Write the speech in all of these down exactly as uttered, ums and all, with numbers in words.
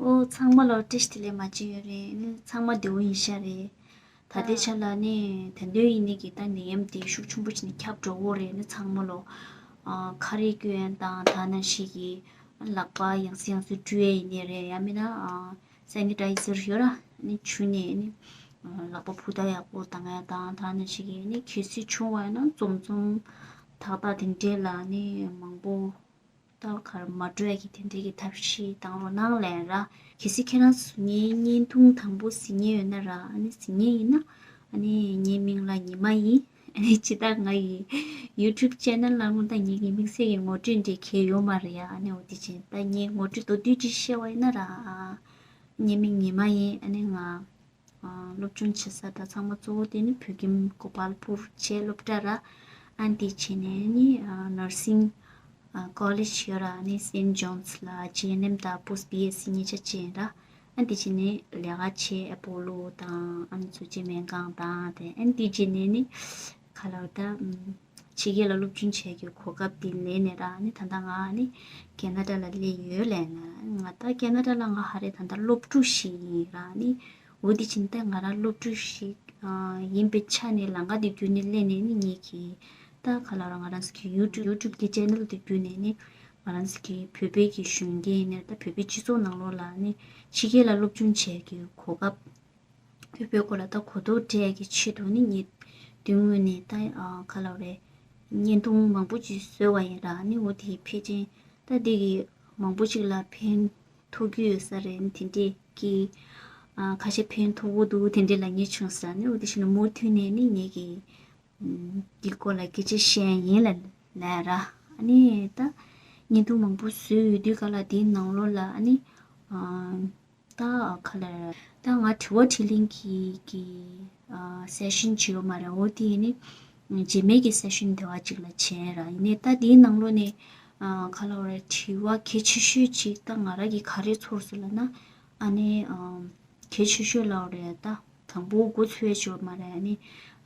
ཨོ་ཚང་མ་ལོ་བཀྲ་ཤིས་བདེ་ལེགས། མ་བརྗེད་ཡོད་རེད། ནི་ཚང་མ་བདེ་པོ་ཡིན་ཤག་རེད། ད་ལྟའི་ཆ་ལ་ནི་ད་དུང་ཡིན་ནི་གི་ད་ནད་ཡམས་དེ་ཤུགས་ཆེན་པོ་ཞིག་ནི་ཁྱབ་འགྲོ་གི་རེད། ནི་ཚང་མ་ལོ་ཨ་ཁ་རས་གྱོན་ཡ་དང་། ད་ནང་བཞིན་གི་ལག་པ་ཡང་སེ་ཡང་སེ་བཀྲུ་ཡ་ཡིན་ནི་རེད། ཡང་མིན་ན་ཨ་སེ་ནི་ཊའི་ཛར་ཡོད་ར། ནི་བྱུགས་ནས་ནི་ཨ་ལག་པ་ཕུ་ཐག་ཡག་པོ་གཏོང་ཡ་དང་། ད་ནང་བཞིན་གི་ནི་གལ་སྲིད་བྱུང་བ་ཡིན་ན་འཛོམས་འཛོམས་ཐག་ཐག་དེ་འདྲས་ལ་ནི་མང་པོ་ལྟ་གར་མ་འགྲོ་ཡ་གི་དེ་འདྲའི་གི་ཐབས་ཤེས་བཏང་རོགས་གནང་ལབ་ར། གལ་སྲིད་ཁྱེད་རང་ཚོ་ངའི་བརྙན་ཐུང་དང་པོ་གཟིགས་མཁན་ཡོད་ན་ར། ཨ་ནི་གཟིགས་མཁན་ཡིན་ན། ཨ་ནི་ངའི་མིང་ལ་ཉི་མ་ཡིན། ཨ་ནི་ཇི་ལྟར་ང་ཡི་ཡུ་ཊུབ་ཅེ་ནལ་ལ་སྔོན་ད་ངེད་ཀྱི་དམིགས་བསལ་གྱི་ངོ་སྤྲོད་འདྲ་གང་ཡང་ཡོད་མ་རེད་ཡ། ཨ་ནི་འོ་དེ་བྱས་ད་ངའི་ངོ་སྤྲོད་མདོར་བསྡུས་ཅིག་བཤད་པ་ཡིན་ན་ར། ཨ་ངའི་མིང་ཉི་མ་ཡིན། ཨ་ནི་ང་ཨ་སློབ་སྦྱོང་བྱེད་ས་ད་ཚང་མ་གཙོ་བོ་དེ་ནི་བོད་ཁྱིམ་གོ་པལ་པུར་བྱས་སློབ་གྲྭ་ར། ཨ་ནི་དེ་བྱས་ནས་ནི་ཨ་ནར་སིང་ཨ་ཀོ་ལེཇ་ཡོད་ར། ནི་སེན་ཇོན་སི་ལ་ཇི་ཨེན་ཨེམ་དང་པོསཊ་བི་ཨེས་སི་གཉིས་ཆ་བྱས་ར། ཨ་ནི་དེ་བྱས་ནས་ལས་ཀ་བྱས། ཨེ་པོ་ལོ་དང་ཨ་ནི་ཚོ་བྱས་སྨན་ཁང་དང་དེ། ཨ་ནི་དེ་བྱས་ནས་ནི་ག་ལབ་ད་ཕྱི་རྒྱལ་ལ་སློབ་སྦྱོང་བྱེད་རྒྱུའི་གོ་སྐབས་དེ་ལེན་ནས་ར། ནི་ད་ལྟ་ང་ནི་ཁེ་ན་ཌ་ལ་སླེབས་ཡོད་ལབ་ན། ང་ད་ཁེ་ན་ཌ་ལ་ང་ཧ་རེ་ད་ལྟ་སློབ་ཕྲུག་ཞིག་ཡིན་ར། ནི་འོ་དེ་བྱས་ནས་ད་ང་རང་སློབ་ཕྲུག་ཞིག་ཨ་ཡིན་པའི་ཆ་ནས་ལམ་ཁ་དེ་བརྒྱུད་ནས་སླེབས་ནས་ནི་ངེད་ཀྱི་ད་ག་ལབ་ར། ང་རང་ཚོ་གི་ཡུ་ཊུབ་ཡུ་ཊུབ་གི་ཅེ་ནལ་དེ་བརྒྱུད་ནས་ནི་ང་རང་ཚོ་གི་བོད་པའི་གི་གཞོན་སྐྱེས་ཡིན་ནའི་ད་བོད་པའི་སྤྱི་ཚོགས་ནང་ལོགས་ལ་ནི་ཕྱི་རྒྱལ་ལ་སློབ་སྦྱོང་བྱེད་རྒྱུའི་གོ་སྐབས། བོད་པའི་སྐོར་ལ་ད་གོ་རྟོགས་སྤྲད་ཡ་གི་ཆེད་དུ་ནི་ངས་དོན་དངོས་ནས་ད་ཨ་ག་ལབ་རེད། བརྙན་ཐུང་མང་པོ་ཅིག་བཟོས་པ་ཡིན་ར། ནི་འོ་དེ་ཕལ་ཆེར་ད་འདི་གི་མང་པོ་ཅིག་ལ་ཕན་ཐོགས་ཀྱི་ཡོད་ས་རེད། དེ་འདྲས་ཀྱི་ཨ་ཁ་ཤས་ཕན་ཐོགས་ཀྱི་འདུག་དེ་འདྲས་ལབ་མཁན་བྱུང་ས། ནི་འོ་དེ་བྱས་ན་མུ་མཐུད་ནས་ནི་ངེད་ཀྱི་ཨམ་འདི་སྐོར་ལ་སྐད་ཆ་བཤད་ཡ་ཡིན་ལབ་ལབ་ར། ཨ་ནི་ད་བརྙན་ཐུང་མང་པོ་བཟོས་ཡོད་དུས་ག་ལ་དེའི་ནང་ལོགས་ལ་ཨ་ནི་ཨ་ད་ག་ལ་ད་ང་དྲི་བ་དྲིས་ལན་གྱི་གི་ཨ་སེ་ཤན་ཅིག་ཡོད་མ་རེད། འོ་དེ་ནི་རྗེས་མའི་གི་སེ་ཤན་དེ་བ་ཅིག་ལ་བྱས་ར། ཡིན་ནའི་ད་དེའི་ནང་ལོགས་ནས་ཨ་ག་ལབ་རེད། དྲི་བ་གལ་ཆེ་ཤོས་ཅིག་ད་ང་རང་གི་ག་རེ་ཚོར་སོང་ལབ་ན། ཨ་ནི་ཨ་གལ་ཆེ་ཤོས་ལབ་རེད། ད་དང་པོ་འགོ་ཚུགས་ཡ་ཅིག་ཡོད་མ་རེད། ཨ་ནི་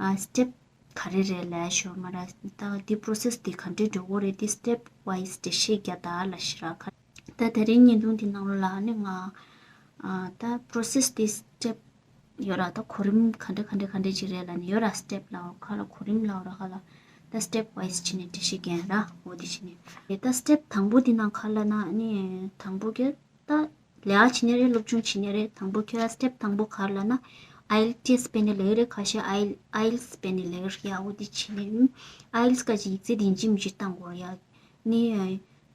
ཨ་སི་ཊེབ་ག་རེ་རེད་ལབ་ཤོར་མ་ར། ད་འདི་པོ་རོ་སེ་སི་འདི་ག་འདྲས་འགྲོ་གི་རེད། འདི་སི་ཊེབ་ཝའི་སི་འགྲེལ་བཤད་རྒྱག་དང་ལབ་ཤི་ར། ཁ་ད་དེ་རིང་བརྙན་ཐུང་འདི་ནང་ལོགས་ལ་ནི་ང་ཨ་ད་པོ་རོ་སེ་སི་འདི་སི་ཊེབ་ཡོད་ར། ད་གོ་རིམ་ག་འདྲ་ག་འདྲ་ག་འདྲ་ཅིག་རེད་ལབ་ནི་ཡོད་ར། སི་ཊེབ་ལབ་ཁ་ལ་གོ་རིམ་ལབ་ར། ཁ་ལ་ད་སི་ཊེབ་ཝའི་སི་བྱས་ནས་འགྲེལ་བཤད་རྒྱག་ར། འོ་དེ་བྱས་ནས་ད་སི་ཊེབ་དང་པོ་འདི་ནང་ག་ལབ་ན་ནི་དང་པོ་གི་ད་ལས་ཀ་བྱེད་ནི་རེད། སློབ་སྦྱོང་བྱེད་ནི་རེད། དང་པོ་ཁྱོད་རང་སི་ཊེབ་དང་པོ་ག་རེ་ལབ་ན་ཨའི་ཨེལ་ཊི་ཨེས་སྤེལ་ནི་ལབ་ཀྱི་རེད། ཁ་ཤས་ཨའི་ཨེལ་ཨའི་ཨེལ་ཊི་ཨེས་སྤེལ་ནི་ལབ་ཀྱི་རེད་ཡ། འོ་དེ་བྱེད་ནི། ཨའི་ཨེལ་ཊི་ཨེས་སྐད་ཆ་ཡིག་ཚད་དེ་ཡིན་གཅིག་མིན་གཅིག་བཏང་དགོས་རེད་ཡ། ནི་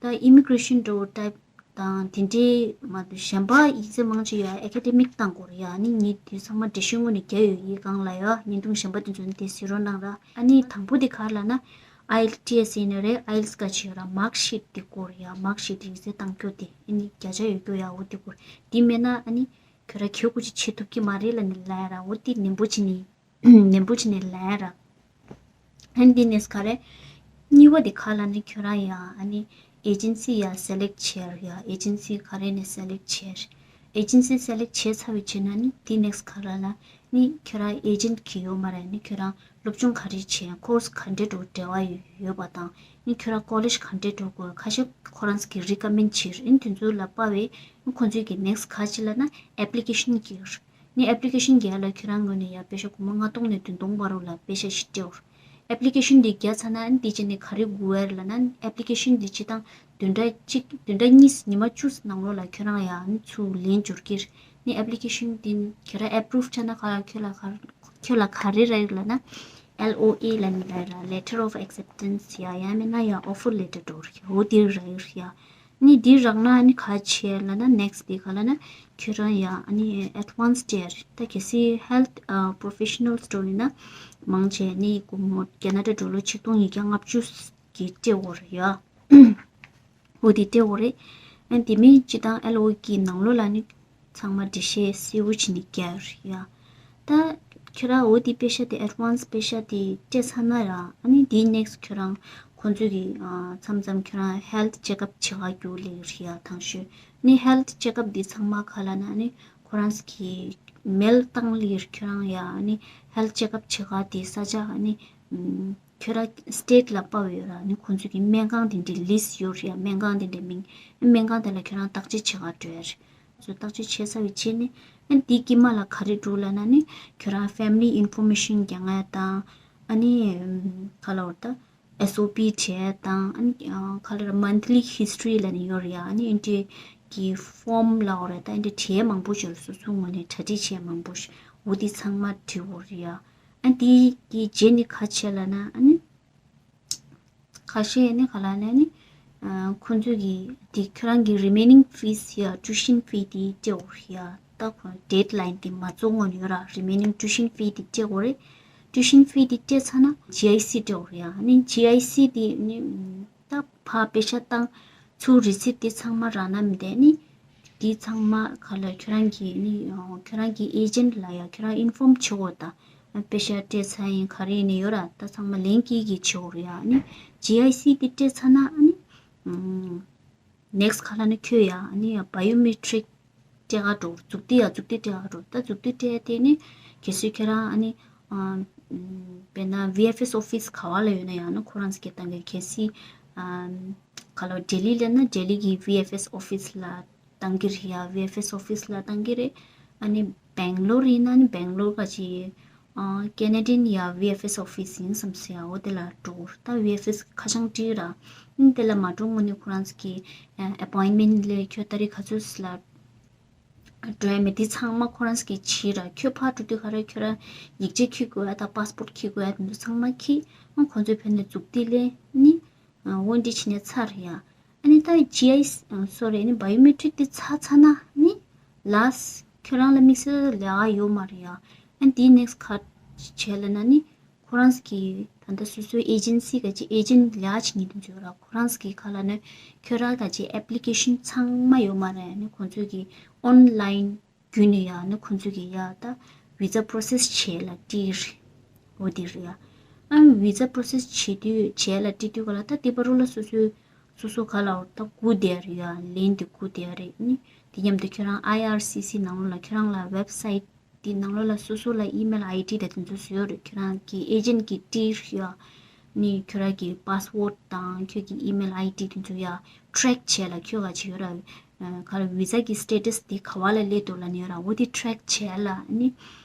ད་ཨི་མི་གྷི་རེ་ཤན་འདྲ་བོ་ཊའིབ་དང་དེ་འདྲའི་མ་གཏོགས་གཞན་པ་ཡིག་ཚད་མང་ཆེ་ཡ་ཨེ་ཀ་ཌེ་མིག་བཏང་དགོས་རེད་ཡ། ནི་ངས་དེ་ཚང་མ་འགྲེལ་བཤད་སྔོན་ནས་རྒྱག་ཡོད། ཡིན་གང་ལ་ཡ་བརྙན་ཐུང་གཞན་པ་དེ་ཚོ་ནི་དེ་གཟིགས་རོགས་གནང་ར། ཨ་ནི་དང་པོ་དེ་ག་རེ་ལབ་ན། ཨའི་ཨེལ་ཊི་ཨེས་ཡིན་ནི་རེད། ཨའི་ཨེལ་ཊི་ཨེས་སྐད་ཆ་ཡོད་ར། མཱག་ཤིཊ་དེ་དགོས་རེད་ཡ། མཱག་ཤིཊ་ཡིག་ཚད་བཏང་རྒྱུ་དེ་ཨ་ནི་བརྒྱ་ཆ་ཡོད་རྒྱུ་ཡ། འོ་དེ་དགོས། དེ་མེད་ན་ཨ་ནི་ཁྱོད་རང་གལ་ཁུ་ཅིག་བྱེད་ཐུབ་ཀྱི་མ་རེད་ལབ་ནི་ལབ་ཡ་ར། འོ་དེ་ནན་པོ་བྱས་ནས་ནན་པོ་བྱས་ནས་ལབ་ཡ་ར། ཨ་ནི་དེ་ནས་ག་རེ། གཉིས་པ་དེ་ག་ལབ་ན་ཁྱོད་རང་ཡ་ཨ་ནི་ཨེ་ཇེན་སི་ཡ་སེ་ལེག་བྱེད་ཡ། ཨེ་ཇེན་སི་ག་རེ་ནས་སེ་ལེག་བྱེད། ཨེ་ཇེན་སི་སེ་ལེག་བྱས་ཚར་བའི་རྗེས་ན་ནི་དེ་ནེག་སི་ག་རེ་ལབ་ན། ནི་ཁྱོད་རང་ཨེ་ཇེན་གྱི་ཡོད་མ་རེད། ནི་ཁྱོད་རང་སློབ་སྦྱོང་ག་རེ་བྱས། ཀོར་སི་ག་འདྲས་འགྲོ་འབྲེལ་བ་ཡོད་ཡོད་པ་དང་། ནི་ཁྱོད་རང་ཀོ་ལེཇ་ག་འདྲས་འགྲོ་དགོས། ཁ་ཤས་ཁོ་རང་ཚོ་གིས་རི་ཀ་མེན་བྱེད། ཨ་ནི་དེ་ཚོ་ལ་དཔག་པའི་ཁོ་ཚོས་ཀྱི་ནེག་སི་ག་ཅི་ལབ་ན་ཨེབ་ལི་ཀེ་ཤན་རྒྱག་རེད། ནི་ཨེབ་ལི་ཀེ་ཤན་རྒྱག་ཡ་ལ་ཁྱོད་རང་ངོས་ནས་ཡ་པེ་ཤ་སྒོར་མོ་ལྔ་སྟོང་ནས་བདུན་སྟོང་བར་ལ་པེ་ཤ་ཞིག་སྤྲད་དགོས་རེད། ཨེབ་ལི་ཀེ་ཤན་འདི་བརྒྱབ་ཚར་ན་ཨ་ནི་དེ་རྗེས་ནས་ག་རེ་དགོས་ཡ་རེད་ལབ་ན། ཨེབ་ལི་ཀེ་ཤན་འདི་སྤྱིར་བཏང་བདུན་ཕྲག་གཅིག་བདུན་ཕྲག་གཉིས་ཉི་མ་བཅུ་ནང་ལོགས་ལ་ཁྱོད་རང་ཡ་ཨ་ནི་ཚུར་ལན་འབྱོར་གྱི་རེད། ནི་ཨེབ་ལི་ཀེ་ཤན་འདི་ཁྱོད་རང་ཨེབ་རུབ་ཆགས་ན་ག་ཁྱོད་ལ་ག་ཁྱོད་ལ་ག་རེ་རག་ལབ་ན། ཨེལ་ཨོ་ཨེ་ལབ་ནི་རག་ར། Letter of Acceptance ཡ་ཡང་མིན་ན་ཡ་ཨོ་ཕར་ལེ་ཊར་འདྲ་བོ་རེད། འོ་དེ་རག་གི་རེད་ཡ། ནི་འདི་རག་ན་ནི་ག་བྱེད་ལབ་ན། ནེག་སི་དེ་ག་ལབ་ན་ཁྱོད་རང་ཡ་ཨ་ནི་ཨེ་ཌི་ཝན་སི་སི་ཡ་རེད། ད་གལ་སྲིད་ཧེལ་ཐི་ཨ་པོ་རོ་ཕེ་ཤ་ནལ་འདྲ་བོ་ཡིན་ན་མང་ཆེ་ནི་སྒོར་མོ་ཁེ་ན་ཌ་ཌོ་ལར་ཆིག་སྟོང་ཉིས་བརྒྱ་ལྔ་བཅུ་གི་སྤྲད་དགོས་རེད་ཡ། འོ་དེ་སྤྲད་དགོས་རེད། ཨ་དེ་མིན་སྤྱིར་བཏང་ཨེལ་ཨོ་ཨེ་གི་ནང་ལོགས་ལ་ནི་ཚང་མ་འགྲེལ་བཤད་གསལ་པོ་བྱས་ནས་རྒྱག་ཡོད་རེད་ཡ། ད་ཁྱོད་རང་འོ་དེ་པེ་ཤ་དེ་ཨེ་ཌི་ཝན་སི་པེ་ཤ་དེ་སྤྲད་ཚར་ན་ར། ཨ་ནི་དེའི་ནེག་སི་ཁྱོད་རང་ཁོང་ཚོས་ཀྱི་ཨ་མཚམས་མཚམས་ཁྱོད་རང་ཧེལ་ཐི་ཅེག་ཨབ་བྱེད་ག་རྒྱུགས་ལེ་རེད་ཡ། དང་ཤོས་ནི་ཧེལ་ཐི་ཅེག་ཨབ་འདི་ཚང་མ་ག་ལབ་ན་ནི་ཁོ་རང་ཚོ་གི་མེལ་བཏང་ལེ་རེད། ཁྱོད་རང་ཡ་ཨ་ནི་ཧེལ་ཐི་ཅེག་ཨབ་བྱེད་ག་དེ་ས་ཆ་ཨ་ནི་ཁྱོད་རང་སི་ཊེ་ཊི་ལ་དཔག་པ་ཡོད་ར། ནི་ཁོང་ཚོས་ཀྱི་སྨན་ཁང་དེ་འདྲའི་ལིས་ཡོད་རེད་ཡ། སྨན་ཁང་དེ་འདྲའི་མིང་། སྨན་ཁང་དེ་ལ་ཁྱོད་རང་བརྟག་དཔྱད་བྱེད་ག་འགྲོ་ཡ་རེད། ཚོས་བརྟག་དཔྱད་བྱས་ཚར་བའི་རྗེས་ནས་ཨ་ནི་དེའི་དཀྱིལ་མ་ལ་ག་རེ་འདུག་ལབ་ན་ནི་ཁྱོད་རང་family information རྒྱག་ཡ་དང་། ཨ་ནི་ཨམ་ག་ལབ་དགོས་རེད་ད། S O P བྲིས་ཡ་དང་། ཨ་ནི་ཨ་ག་ལབ་རེད། Monthly history ལབ་ནས་ཡོད་རེད་ཡ། ཨ་ནི་འདི་འདྲའི་གི་form ལབ་དགོས་རེད་ད། འདི་འདྲའི་བྲིས་ཡ་མང་པོ་ཞིག་ཡོད་རེད། སོ་སོའི་ངོས་ནས་གྲ་སྒྲིག་བྱས་ཡ་མང་པོ་ཞིག་འོ་འདི་ཚང་མ་བྲིས་དགོས་རེད་ཡ། ཨ་ནི་དེའི་གི་རྗེས་ནི་ག་བྱས་ལབ་ན་ཨ་ནི། ཁ་ཤས་ནི་ག་ལབ་ན་ནི། ཨ་ཁོང་ཚོས་ཀྱི་དེ་ཁྱོད་རང་གི་remaining fees ཡ་tuition fee དེ་སྤྲད་དགོས་རེད་ཡ། ད་ཁོ་deadline དེ་མ་རྫོགས་སྔོན་ཡོད་ར། remaining tuition fee དེ་སྤྲད་དགོས་རེད། tuition fee དེ་སྤྲད་ཚར་ན་G I C སྤྲད་དགོས་རེད་ཡ། ནི་G I C དེ་ནི་ད་ཕར་པེ་ཤ་བཏང་ཚུར་receipt དེ་ཚང་མ་རག་ན་མི་འདུག་ནི། དེ་ཚང་མ་ག་ལ་ཁྱོད་རང་གི་ནི་ཁྱོད་རང་གི་agent ལ་ཡ་ཁྱོད་རང་inform བྱེད་དགོས་ད། པེ་ཤ་སྤྲད་ཚར་ཡིན་ག་རེ་ཡིན་ནི་ཡོད་ར། ད་ཚང་མ་ལན་སྐྱེལ་གྱི་བྱེད་དགོས་རེད་ཡ། ནི་G I C དེ་སྤྲད་ཚར་ན་ནི་next ག་ལ་ནི་ཁྱོད་ཡ་ནི་biometric སྤྲད་ག་འགྲོ། མཛུབ་ཐེལ་ཡ་མཛུབ་ཐེལ་སྤྲད་ག་འགྲོ། ད་མཛུབ་ཐེལ་སྤྲད་དེ་ནི་གལ་སྲིད་ཁྱོད་རང་ཨ་ནི་ཨམ་དཔེར་ན་V F S office ག་བ་ལ་ཡོད་ན་ཡང་ན་ཁོ་རང་ཚོ་གི་ཏང་གི་གལ་སྲིད་ཨམ་ག་ལ་ལྡི་ལི་ལ་ན་ལྡི་ལི་གི་V F S office ལ་བཏང་གི་རེད་ཡ། V F S office ལ་བཏང་གི་རེད། ཨ་ནི་སྦེང་ལོར་ཡིན་ན་ནི་སྦེང་ལོར་ག་ཅི་ཨ་Canadian ཡ་V F S office ཡིན་བསམ་སོང་ཡ། འོ་དེ་ལ་འགྲོ། ད་V F S ཁ་བྱང་བྲིས་ར། ཨ་ནི་དེ་ལ་མ་འགྲོ་སྔོན་ནས་ཁོ་རང་ཚོ་གི་appointment ལས་ཁྱོད་ཏ་རིག་ག་ཚོད་ལ་འགྲོ་ཡ་མེད། དེ་ཚང་མ་ཁོ་རང་ཚོ་གིས་བྱེད་ར། ཁྱོད་ཕར་འགྲོ་དུས་ག་རེ་ཁྱོད་རང་ཡིག་ཆ་འཁྱེར་དགོས་ཡ་དང་passport འཁྱེར་དགོས་ཡ་དེ་ཚོ་ཚང་མ་འཁྱེར། ཨང་ཁོང་ཚོའི་ཕན་ནས་མཛུབ་ཐེལ་ལས་ནི་འོ་འདི་བྱས་ནས་ཚར་ཡ། ཨ་ནི་ད་G I ཨ་sorry ཨ་ནི་biometric དེ་ཚར་ཚར་ན་ནི་last ཁྱོད་རང་ལ་དམིགས་བསལ་ལས་ཀ་ཡོད་མ་རེད་ཡ། ཨ་ནི་དེའི་next ག་བྱས་ལབ་ན་ནི། ཁོ་རང་ཚོ་གི་ད་ལྟ་སོ་སོའི་agency ག་ཅི་agent ལས་ཀ་བྱེད་མཁན་དེ་ཚོ་ཡོད་ར། ཁོ་རང་ཚོ་གི་ག་ལབ་ན་ཁྱོད་རང་ག་ཅི་application ཚང་མ་ཡོད་མ་རེད། ཨ་ནི་ཁོང་ཚོ་གི་online བརྒྱུད་ནས་ཡ་ནི་ཁོང་ཚོ་གི་ཡ་ད་visa process བྱེད་ལ་སྤྲད་རེད། འོ་དེ་རེད་ཡ། ཨ་visa process བྱེད་དུས་བྱེད་ལ་སྤྲད་དུས་ག་ལ་ད་དེ་བར་རུ་ལ་སོ་སོའི་སོ་སོ་ག་ལ་འོ་ད་སྒུག་བསྡད་རེད་ཡ། ལན་དེ་སྒུག་བསྡད་རེད། ཨ་ནི་དེ་མཉམ་དུ་ཁྱོད་རང་I R C C ནང་ལོགས་ལ་ཁྱོད་རང་ལ་website དེའི་ནང་ལོགས་ལ་སོ་སོ་ལ་email I D དང་དེ་ཚོ་བཟོས་ཡོད་རེད། ཁྱོད་རང་གི་agent གི་ཏིར་ཡ་ནི་ཁྱོད་རང་གི་password དང་ཁྱོད་ཀྱི་email I D དེ་ཚོ་ཡ་track བྱས་ལ་ཁྱོད་ག་ཅི་ཡོད་ར། ཨ་ག་རེ་visa གི་status དེ་ག་བ་ལ་སླེབས་འདུག་ལབ་ནི་ཡོད་ར། འོ་དེ་track བྱས་ལ་ནི་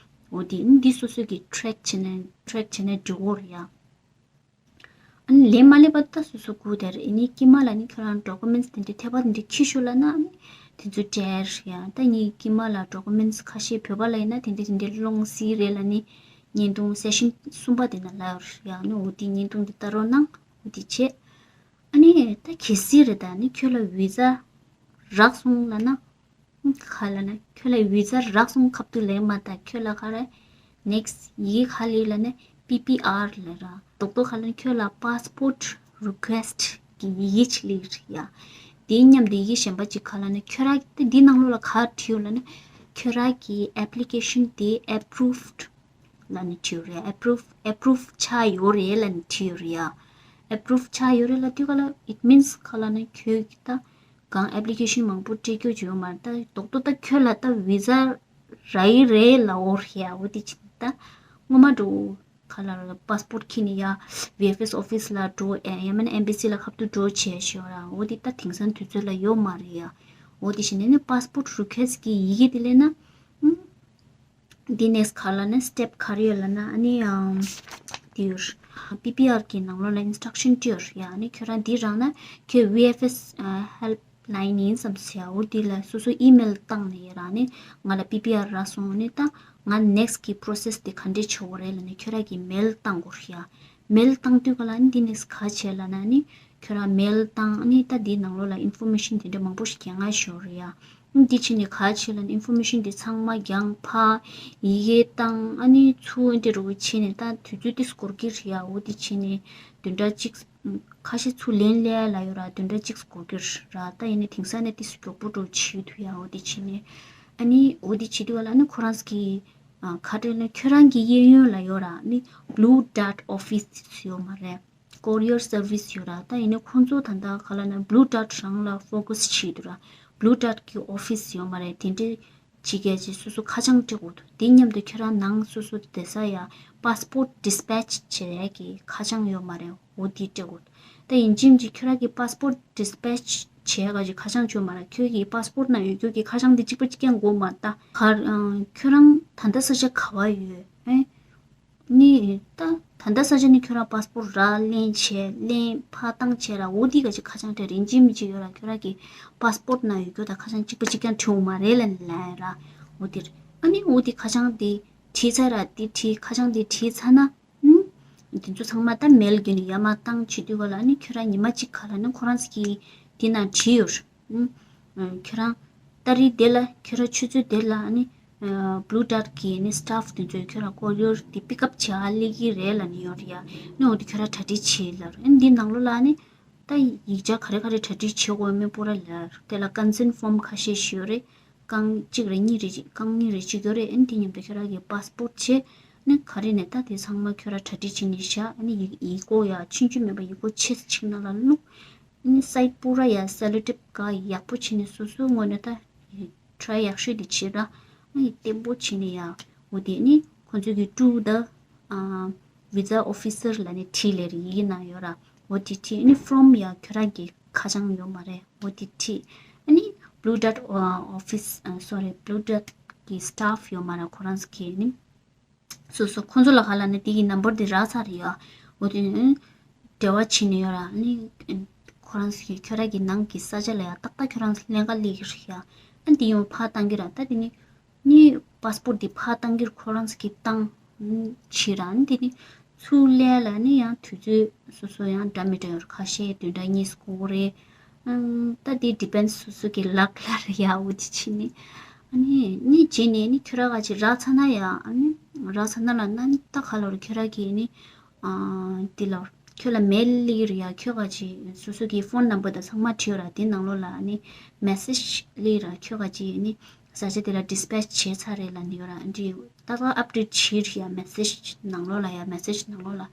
འོ་དེ་ནི་འདི་སོ་སོ་གི་track བྱས་ནས་track བྱས་ནས་འགྲོ་གི་རེད་ཡ། ཨ་ནི་ལན་མ་སླེབས་པ་ད་སོ་སོ་སྒུག་བསྡད་རེད། ཨ་ནི་དཀྱིལ་མ་ལ་ནི་ཁྱོད་རང་documents དེ་འདྲའི་འཐད་པ་དེ་འདྲའི་འཁྱེར་ཤོག་ལབ་ན་ཨ་ནི་དེ་ཚོ་སྤྲད་ཡ། ད་ངའི་དཀྱིལ་མ་ལ་documents ཁ་ཤས་བོད་པ་ལ་ཡིན་ན་དེ་འདྲ་དེ་འདྲའི་སློང་སྲིད་རེད་ལབ་ནི་བརྙན་ཐུང་session གསུམ་པ་དེ་ན་ལབ་ཡ། ཨ་ནི་འོ་དེ་བརྙན་ཐུང་དེ་ལྟ་རོགས་གནང་། འོ་དེ་བྱས། ཨ་ནི་ད་གལ་སྲིད་རེད་ད་ནི་ཁྱོད་ལ་visa རག་སོང་ལབ་ན། ག་ལབ་ན་ཁྱོད་ལ་visa རག་སོང་ཁ་ཐུག་ལན་མ་ད་ཁྱོད་ལ་ག་རེ་next ཡི་གེ་ག་ལབ་ལབ་ན་P P R ལབ་ར། རྡོག་རྡོག་ག་ལབ་ན་ཁྱོད་ལ་passport request གི་ཡི་གེ་ཅིག་སླེབས་རེད་ཡ། དེའི་མཉམ་དུ་ཡི་གེ་གཞན་པ་ཅིག་ག་ལབ་ན་ཁྱོད་རང་དེ་འདིའི་ནང་ལོགས་ལ་ག་བྲིས་ཡོད་ལབ་ན་ཁྱོད་རང་གི་application དེ་approved ལབ་ནས་བྲིས་ཡོད་རེད། approve approve ཆགས་ཡོད་རེད་ལབ་ནས་བྲིས་ཡོད་རེད་ཡ། approve ཆགས་ཡོད་རེད་ལབ་དུས་ག་ལ་it means ག་ལབ་ན་ཁྱོད་ཀྱི་ད་གང་application མང་པོ་སྤྲད་རྒྱུ་ཅིག་ཡོད་མ་རེད། ད་རྡོག་རྡོག་ད་ཁྱོད་ལ་ད་visa རག་གི་རེད་ལབ་ཡོད་རེད་ཡ། འོ་དེ་ཅིག་ད་སྔོན་མ་འགྲོ་ག་ལ་passport འཁྱེར་ནས་ཡ་V F S office ལ་འགྲོ་ཨེ་ཡང་མིན་ན་embassy ལ་ཁ་ཐུག་འགྲོ་བྱས་ཤོག་ར། འོ་དེ་ད་དེང་སང་དུས་ཚོད་ལ་ཡོད་མ་རེད་ཡ། འོ་དེ་བྱས་ནས་ནི་passport request གི་ཡི་གེ་དེ་སླེབས་ན་ཨུམ། འདི་next ག་ལབ་ན་step ག་རེ་ཡོད་ལབ་ན་ཨ་ནི་ཨམ་འདི་ཡོད། P P R གི་ནང་ལོགས་ལ་instruction བྲིས་ཡོད་རེད་ཡ། ཨ་ནི་ཁྱོད་རང་འདི་རག་ན་ཁྱོད་V F S ཨ་helpline ཡིན་བསམ་ཟེར་ཡ། འོ་འདི་ལ་སོ་སོ་email བཏང་ནས་ཡ་རང་ནི་ང་ལ་P P R རག་སོང་། ཨ་ནི་ད་ང་next གི་process དེ་ག་འདྲས་བྱེད་དགོས་རེད་ལབ་ནས་ཁྱོད་རང་གི་mail བཏང་དགོས་རེད་ཡ། mail བཏང་དུས་ག་ལ་ཨ་ནི་འདི་next ག་བྱེད་ལབ་ན་ཨ་ནི་ཁྱོད་རང་mail བཏང་། ཨ་ནི་ད་འདིའི་ནང་ལོགས་ལ་information དེ་འདྲ་མང་པོ་ཞིག་རྒྱག་མཁན་ཞིག་ཡོད་རེད་ཡ། འདི་བྱས་ནས་ག་བྱེད་ལབ་ན་information དེ་ཚང་མ་རྒྱང་ཕར་ཡི་གེ་བཏང་། ཨ་ནི་ཚུར་འདི་རུ་བྱས་ནས་ད་དུས་ཚོད་ཏིས་འགོར་གྱི་རེད་ཡ། འོ་འདི་བྱས་ནས་བདུན་ཕྲག་གཅིག་ཁ་ཤས་ཚུར་ལན་སླེབས་ཡ་ལ་ཡོད་ར། བདུན་ཕྲག་གཅིག་འགོར་གྱི་རེད་ར། ད་ཡིན་ནའི་དེང་སང་ནས་ཏིས་མགྱོགས་པོ་འགྲོ་བྱེད་ཐུབ་ཡ། འོ་འདི་བྱས་ནས་ཨ་ནི་འོ་འདི་བྱེད་དུས་ག་ལ་ཨ་ནི་ཁོ་རང་གི་ཨ་ག་རེ་ལབ་ན་ཁྱོད་རང་གི་གཡས་གཡོན་ལ་ཡོད་ར། ཨ་ནི་blue dot office ཡོད་མ་རེད། courier service ཡོད་ར། ད་ཡིན་ནའི་ཁོང་ཚོ་ད་ལྟ་ག་ལབ་ན་blue dot རང་ལ་focus བྱེད་འདུག་ར། blue dot གི་office ཡོད་མ་རེད། དེ་འདྲའི་བྱེད་མཁན་ཅིག་སོ་སོ་ཁ་བྱང་སྤྲད་དགོས་འདུག་དེ་མཉམ་དུ་ཁྱོད་རང་ནང་སོ་སོ་བསྡད་ས་ཡ་passport dispatch བྱེད་ཡ་གི་ཁ་བྱང་ཡོད་མ་རེད། འོ་དེ་སྤྲད་དགོས་འདུག་ད་ཡིན་གཅིག་མིན་གཅིག་ཁྱོད་རང་གི་passport dispatch བྱས་ག་ཅིག་ཁ་བྱང་བྱོས་མ་ར། ཁྱོད་ཀྱི་པཱ་སི་པོར་ནང་ཡོད་རྒྱུ་གི་ཁ་བྱང་འདི་གཅིག་པ་གཅིག་རྐྱང་དགོས་མ་ད། ག་ཨ་ཁྱོད་རང་ད་ལྟ་ས་ཆ་ག་བ་ཡོད་ཨེ། ནི་ད་ད་ལྟ་ས་ཆ་ནི་ཁྱོད་རང་པཱ་སི་པོར་ར་ལེན་བྱས་ལེན་ཕ་བཏང་བྱས་ར། འོ་འདི་ག་ཅིག་ཁ་བྱང་དེ་རིན་ཆེན་མི་ཅིག་ཡོད་ར། ཁྱོད་རང་གི་པཱ་སི་པོར་ནང་ཡོད་རྒྱུ་ད་ཁ་བྱང་གཅིག་པ་གཅིག་རྐྱང་བྲིས་འོང་མ་རེད་ལ་ནི་ལ་ཡ་ར། འོ་འདིར་ཨ་ནི་འོ་འདི་ཁ་བྱང་འདི་བྲིས་ཚར་ར། འདི་བྲིས་ཁ་བྱང་འདི་བྲིས་ཚར་ན། ཨུམ། འདི་ཚོ་ཚང་མ་ད་མེལ་བརྒྱུད་ནས་ཡར་མར་བཏང་བྱེད་དུས་ག་ལ་ནི་ཁྱོད་རང་ཉི་མ་གཅིག་ག་ལ་ནི་ཁོ་རང་ཚོ་གིས་འདི་ནང་བྲིས་ཡོད། ཨུམ། ཁྱོད་རང་ཏ་རིག་དེ་ལ་ཁྱོད་རང་ཆུ་ཚོད་དེ་ལ་ནི་Blue Dart གི་ནི་staff དེ་ཚོས་ཁྱོད་རང་ཀོ་རི་ཡར་དེ་པིག་ཨབ་བྱེད་ཨ་སླེབས་ཀྱི་རེད་ལ་ནི་ཡོད་རེད་ཡ། ནི་འོ་དེ་ཁྱོད་རང་གྲ་སྒྲིག་བྱེད་ལ་རེད། འདི་ནང་ལོགས་ལ་ནི་ད་ཡིག་ཆ་ག་རེ་ག་རེ་གྲ་སྒྲིག་བྱེད་དགོས་མིན་པུ་ར་ལ་རེད། དེ་ལ་consent form ཁ་ཤས་ཤིག་ཡོད་རེད། རྐང་གཅིག་རེ་གཉིས་རེ་གཅིག་རྐང་གཉིས་རེ་གཅིག་ཡོད་རེད། ཨ་ནི་དེ་མཉམ་དུ་ཁྱོད་རང་གི་པཱ་སི་པོར་བྱས་ནི་ག་རེ་ནས་ད་དེ་ཚང་མ་ཁྱོད་རང་གྲ་སྒྲིག་བྱས་ནས་བཞག་ཨ་ནི་ཡིག་ཡིག་སྐོགས་ཡ་ཆུང་ཆུང་མེད་པ་ཡིག་སྐོགས་ཆེ་ས་གཅིག་ནང་ལ་བླུགས། ཨ་ནི་སའིཌ་པུ་ར་ཡ་སེ་ལོ་ཊེབ་ག་ཡག་པོ་བྱས་ནས་སོ་སོའི་ངོས་ནས་ད་ཊ་རའི་ཡག་ཤོས་དེ་བྱེད་ར། ཨ་ནི་བརྟན་པོ་བྱས་ནས་ཡ་འོ་དེ་ནི་ཁོང་ཚོ་གི་to the visa officer ལ་ནི་བྲིས་ལེ་རེད། ཡི་གེ་ནང་ཡོད་ར། འོ་དེ་བྲིས། ཨ་ནི་from ཡ་ཁྱོད་རང་གི་ཁ་བྱང་ཡོད་མ་རེད། འོ་དེ་བྲིས། ཨ་ནི་Blue Dart office, sorry, Blue Dart གི་staff ཡོད་མ་རེད། ཁོ་རང་ཚོ་གིས་ནི་སོ་སོ་ཁོང་ཚོ་ལ་ག་ལ་ནི་དེ་གི་ནམ་བར་དེ་རག་ཚར་རེད་ཡ། འོ་དེ་ནི་འབྲེལ་བ་བྱས་ནས་ཡོད་ར། ཨ་ནི་ཁོ་རང་ཚོ་གིས་ཁྱོད་རང་གི་ནང་གི་ས་ཆ་ལ་ཡ་ཏག་ཏག་ཁྱོད་རང་ཚོ་ལེན་ག་སླེབས་ཀྱི་རེད་ཡ། ཨ་ནི་དེ་ཡོང་ཕར་བཏང་གི་ར། ད་དེ་ནི་ནི་པཱ་སི་པོར་འདི་ཕར་བཏང་གིར་ཁོ་རང་ཚོ་གིས་བཏང་། ཕྱིར་ར་འདི་ནི་ཚུར་ལེན་ལ་ནི་ཡང་དུས་ཚོད་སོ་སོ་ཡང་འདྲ་མི་འདྲ་ཡོད་རེད། ཁ་ཤས་བདུན་ཕྲག་གཉིས་འགོར་རེད། ཨང་། ད་འདི་depends སོ་སོ་གི་ལག་ལ་རེད་ཡ། འོ་དེ་བྱས་ནི་ཨ་ནི་ནི་རྗེས་ནས་ནི་ཁྱོད་རང་ག་ཅིག་རག་ཚར་ན་ཡ། ཨ་ནི་རག་ཚར་ན་ལ་ན་ནི་ད་ག་ལོར་ཁྱོད་རང་གིས་ནི་ཨ་འདི་ལོར་ཁྱོད་ལ་མེལ་སླེབས་ཀྱི་རེད་ཡ། ཁྱོད་ག་ཅིག་སོ་སོ་གི་ཕོན་ནམ་བར་དང་ཚང་མ་བྲིས་ཡོད་ར། དེ་ནང་ལོགས་ལ་ནི་message སླེབས་ར། ཁྱོད་ག་ཅིག་ནི་ས་ཆ་དེ་ལ་dispatch བྱས་ཚར་རེད་ལ་ནི་ཡོད་ར། འདི་ཏག་ཏག་update བྱེད་རེད་ཡ། message ནང་ལོགས་ལ་ཡ། message ནང་ལོགས་ལ་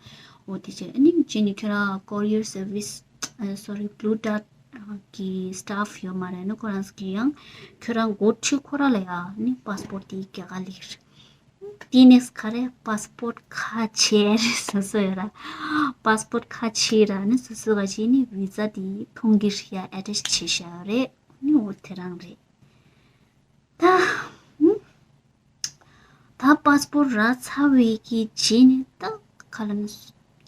འོ་དེ་བྱས། ཨ་ནི་རྗེས་ནས་ཁྱོད་རང་courier service, sorry, Blue Dart གི་staff ཡོད་མ་རེད། ནི་ཁོ་རང་གིས་ཡང་ཁྱོད་རང་འགོ་ཁྲིད་ཁོ་རང་ལ་ཡ་ནི་པཱ་སི་པོར་དེ་རྒྱག་ག་སླེབས་རེད། དེ་ནས་ག་རེ་པཱ་སི་པོར་ཁ་ཕྱེ་རེད། སོ་སོ་ཡོད་ར། པཱ་སི་པོར་ཁ་ཕྱེ་ར་ནི་སོ་སོ་ག་ཅིག་ནི་visa དེ་མཐོང་གི་རེད་ཡ། attach བྱས་བཞག་རེད། ནི་འོ་དེ་རང་རེད། ད་ཧུམ། ད་པཱ་སི་པོར་རག་ཚར་བའི་གི་རྗེས་ནི་ད་ག་ལ་ནི་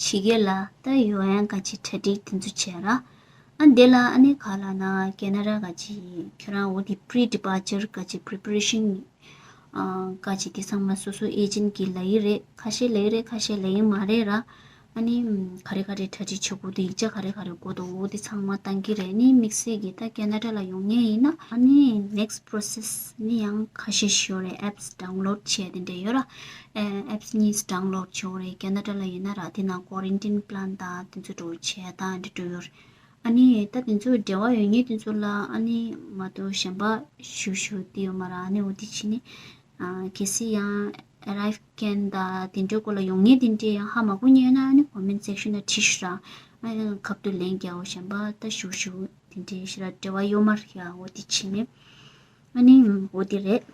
ཕྱི་རྒྱལ་ལ་ད་ཡོང་ཡ་ག་ཅིག་གྲ་སྒྲིག་དེ་ཚོ་བྱས་ར། ཨ་འདི་ལ་ཨ་ནི་ག་ལ་ན་ཁེ་ན་ཌ་ག་ཅིག་ཁྱོད་རང་འོ་དེ་pre departure ག་ཅིག preparation ཨ་ག་ཅིག་དེ་ཚང་མ་སོ་སོ་agent གིས་ལབ་ཀྱི་རེད། ཁ་ཤས་ལབ་ཀྱི་རེད། ཁ་ཤས་ལབ་ཀྱི་མ་རེད་ར། ཨ་ནི་ག་རེ་ག་རེ་གྲ་སྒྲིག་བྱེད་དགོས་འདུག་ཡིག་ཆ་ག་རེ་ག་རེ་དགོས་འདུག་འོ་དེ་ཚང་མ་བཏང་གི་རེད། ནི་དམིགས་བསལ་གྱི་ད་ཁེ་ན་ཌ་ལ་ཡོང་མཁན་ཡིན་ན་ཨ་ནི་next process ནི་ཡང་ཁ་ཤས་ཤིག་ཡོད་རེད། apps download བྱས་དེ་འདྲ་ཡོད་ར། ཨེ་apps གཉིས་download བྱེད་དགོས་རེད། ཁེ་ན་ཌ་ལ་ཡིན་ན་ར། དེ་ནང་quarantine plan དང་དེ་ཚོ་འགྲོ་བྱས་དང་འདྲ་འགྲོ་ཡོད་རེད། ཨ་ནི་ད་དེ་ཚོ་འབྲེལ་བ་ཡོད་མཁན་དེ་ཚོ་ལ་ཨ་ནི་མ་གཏོགས་གཞན་པ་ཞུ་ཞུ་དེ་ཡོད་མ་རེད། ཨ་ནི་འོ་དེ་བྱས་ནི་ཨ་གལ་སྲིད་ཡང་arrive མཁན་དང་དེ་འདྲའི་སྐོར་ལ་ཡོང་མཁན་དེ་འདྲའི་ཡང་ཧ་མ་གོ་མཁན་ཡོད་ན་ཨ་ནི་comment section ལ་བྲིས་ཤོག་ར། ཨ་ནི་ཁ་ཐུག་ལན་རྒྱག་འོ། གཞན་པ་ད་ཞུ་ཞུ་དེ་འདྲའི་ཞིག་ལ་འབྲེལ་བ་ཡོད་མ་རེད་ཡ། འོ་དེ་བྱས་ནི་ཨ་ནི་འོ་དེ་རེད།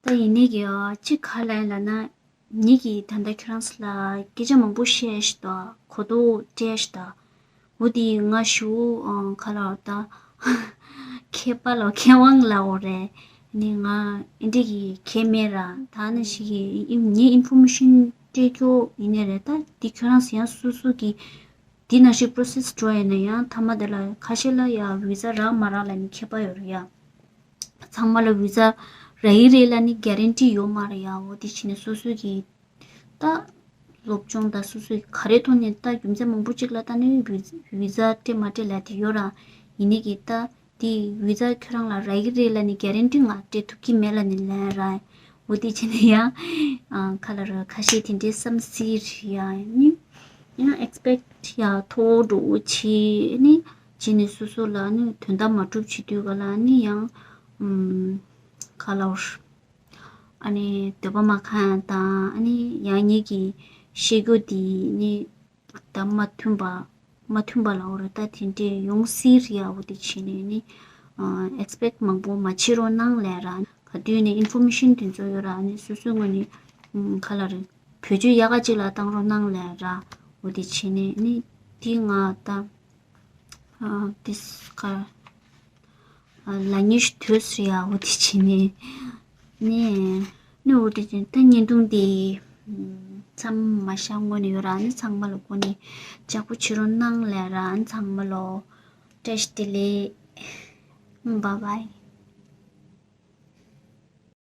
ད་ཡིན་ནའི་གི་ཨ་ཅི་ག་ལ་ཡིན་ལབ་ན། ངེད་ཀྱིས་ད་ལྟ་ཁྱོད་རང་ཚོ་ལ་སྐད་ཆ་མང་པོ་བཤད་ཤག་ད། གོ་རྟོགས་སྤྲད་ཤག་ད། འོ་དེ་ང་ཞུ་ཨང་ག་ལ་ད། མཁས་པ་ལ་མཁས་དབང་ལ་འོ་རེད། ནི་ང་ཨེ་འདྲ་གི་མཁས་མེད་ར། ད་ནི་ཞིག་གི་ངའི་information སྤྲད་རྒྱུ་ཡིན་ནི་རེད། ད་འདི་ཁྱོད་རང་ཚོ་ཡང་སོ་སོ་གི་འདི་ནང་བཞིན་process འགྲོ་ཡ་ཡིན་ན་ཡང་མཐའ་མ་དེ་ལ་ཁ་ཤས་ལ་ཡ་visa རག་མ་རག་ལ་ནི་ཁྱད་པར་ཡོད་རེད་ཡ། ཚང་མ་ལ་visa རག་གི་རེད་ལབ་ནི་guarantee ཡོད་མ་རེད་ཡ། འོ་དེ་བྱས་ནས་སོ་སོ་གི་ད་སློབ་སྦྱོང་དང་སོ་སོ་གི་ག་རེ་ཐོག་ནས་ད་རྒྱུ་མཚན་མང་པོ་ཅིག་ལ་ད་ནི་visa སྤྲད་མ་སྤྲད་ལབ་དེ་ཡོད་ར། ཡིན་ནའི་གི་ད་དེ་visa ཁྱོད་རང་ལ་རག་གི་རེད་ལབ་ནི་guarantee ང་སྤྲད་ཐུབ་ཀྱི་མེད་ལབ་ནི་ལབ་ར། འོ་དེ་བྱས་ནས་ཡ་ཨ་ག་ལ་ར་ཁ་ཤས་དེ་འདྲའི་བསམ་སྲིད་རེད་ཡ། ནི་ཡང་expect ཡ་མཐོ་བོ་འགྲོ་བོ་བྱས་ནི་བྱས་ནས་སོ་སོ་ལ་ནི་དོན་དག་མ་འགྲུབ་བྱེད་དུས་ག་ལ་ནི་ཡང་ཨམ་ག་ལ་ར། ཨ་ནི་འདོད་པ་མ་ཁེངས་དང་ཨ་ནི་ཡང་ཉིད་ཀྱི་ཤེས་རྒྱུ་དེ་ནི་ད་མ་མཐུན་པ་མ་མཐུན་པ་ལ་འོ་ར་ད་དེ་འདྲས་ཡོང་སྲིད་རེད་ཡ། འོ་དེ་བྱས་ནས་ནི་ཨ་expect མང་པོ་མ་བྱེད་རོགས་གནང་ལབ་ར། ག་དུས་ནས་information དེ་ཚོ་ཡོད་ར་ནི་སོ་སོའི་ངོས་ནས་ཨམ་ག་ལ་རེད་བེད་སྤྱོད་ཡག་ག་ཅིག་ལ་བཏང་རོགས་གནང་ལབ་ར། འོ་དེ་བྱས་ནས་ནི་དེ་ང་ད་ ཨ་དེ་ཁ་ལ་ཉི་ཤུ་དུས་སུ་ཡ་འོ་དེ་བྱས་ནས་ནས་ནས་འོ་དེ་བྱས་ད་བརྙན་ཐུང་དེ་མཚམས་མ་བཞག་སྔོན་ནས་ཡོད་ར། ཨ་ནི་ཚང་མ་ལ་སྒོ་ནས་ལྕགས་པོ་བྱེད་རོགས་གནང་ལབ་ར། ཨ་ནི་ཚང་མ་ལ་བཀྲ་ཤིས་བདེ་ལེགས། ཨུམ། བཱའི་བཱའི།